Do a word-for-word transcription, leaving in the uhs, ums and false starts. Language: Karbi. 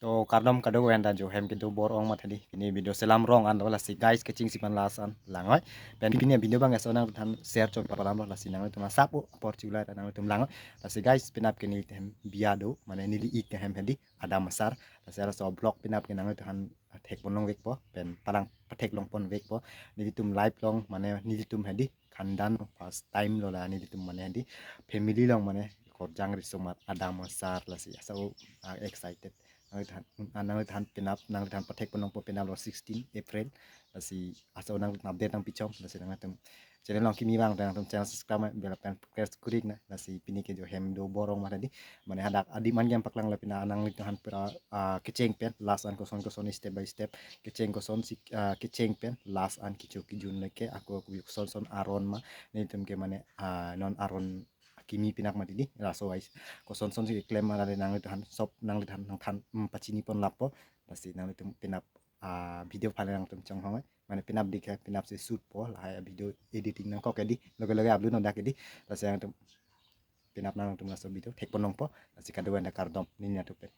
To kardom kadokave anta, jo hem kedo bor-ong matha di. Pini video selam rong an lo, lasi guys, kechengsi pen last an lang oi. Pen pini video abang aso nanglitumphan share chot papalam lo, lasi nanglitum asap apor chula nanglitum lang oi. Lasi guys, penap ke neli hem biya do, mane neli ik hem hedi, Adam Asar. Lasi laso vlog penap ke nanglitumphan thekpon longvekpo, pen palang pathek longpon vekpo. Nelitum life long, mane nelitum hedi khandan first time lo la nelitum mane hedi family long mane korjang riso mat Adam Asar, lasi aso, ah, excited. Nanglitumphan, ah, nanglitumphan penap, nanglitumphan pathekpon longpo, penap lo sixteen April. Lasi aso nanglitumphan update nangpichom, lasi nanglitum channel long kimi abang nangtum channel subscribe, bell icon press kuri ikna. Lasi pini ke jo hem do bor-ong matha di. Mane hadak adim an ke paklang lo, penap nanglitumphan pura, ah, kecheng pen last an koson koson step by step kecheng kosonsi, ah, kecheng pen last an kecho kejun leke ako koson son aron ma nelitum ke mane, ah, non aron kimi penap mati di, laso wise koson sonsi keklem ma, lale nanglitumphan sop nanglitumphan nangthan, mm, pachini pon lapo. Lasi nanglitum penap, ah, video aphan nangtum chonghong oi. Mane penap dik hai, penapsi shoot po, lahai video editing nangkok hedi, loge loge upload non dak hedi. Lasi nangtum penap nangtum laso video thekpon longpo. Lasi kadokave anta kardom, neli natu pen.